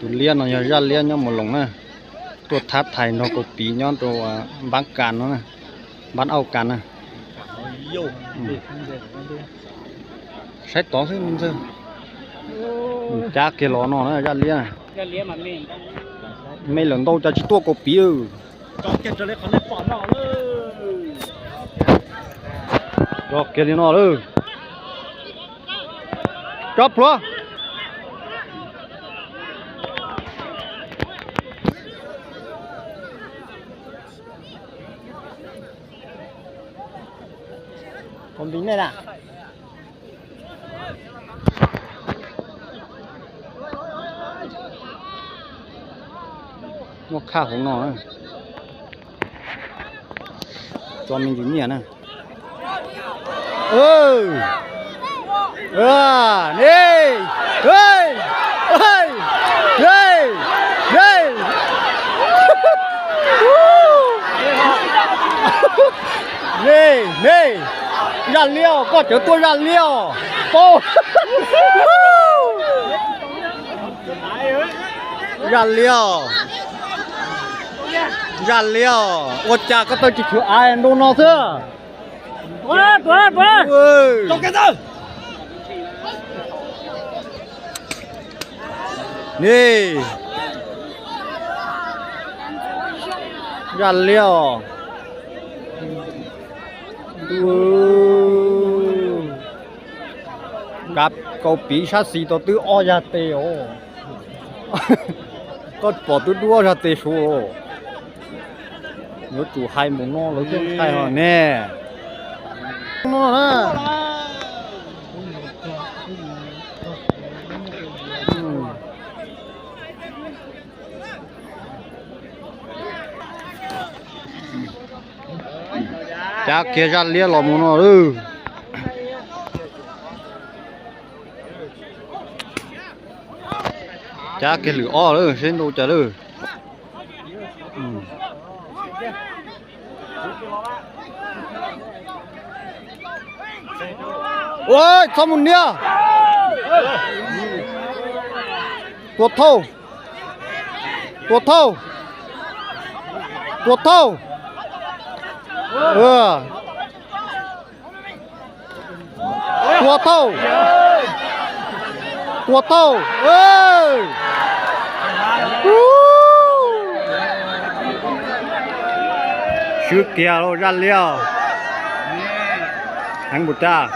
Tus liab no yog zaj liab nyob Mus Loos na, tuaj thab thais nrog Kaus Piv nyob rau Npab Kas no, Npab Auj Kas na. Saib tod xwb me ntxawg. Cab kiag los no na zaj liab. Me lawm ntau cas tsis tuaj Kaus Piv. Tso kiag li no lawm. Tso plhuav. Ua npis nej na. Muaj khaj hauv no. Tso me ntsis nyiaj na. Ne, ne, zaj liab, koj cawv tuaj zaj liab os. Paub. Zaj liab os. Zaj liab os, ua cas koj tawg tsis tshwm av ntu no xwb. Ne, zaj liab os. Kav Kaus Piv sab xis tau twb ob zaj tes os. Koj pom twb dub ob zaj tes suav. Yuav tsum hais mus no lawv thiaj ntshai os ne. No na. Cab kiag zaj liab los mus no lawm. Cab kiag lwm ob lawm seb ntu cas lawm. Ua, txhob mus nias. Tua thauj. Tua thauj. Tua thauj. Tua thauj. Tua thauj. Swb kiag lauj zaj liab. Heev npaum cas.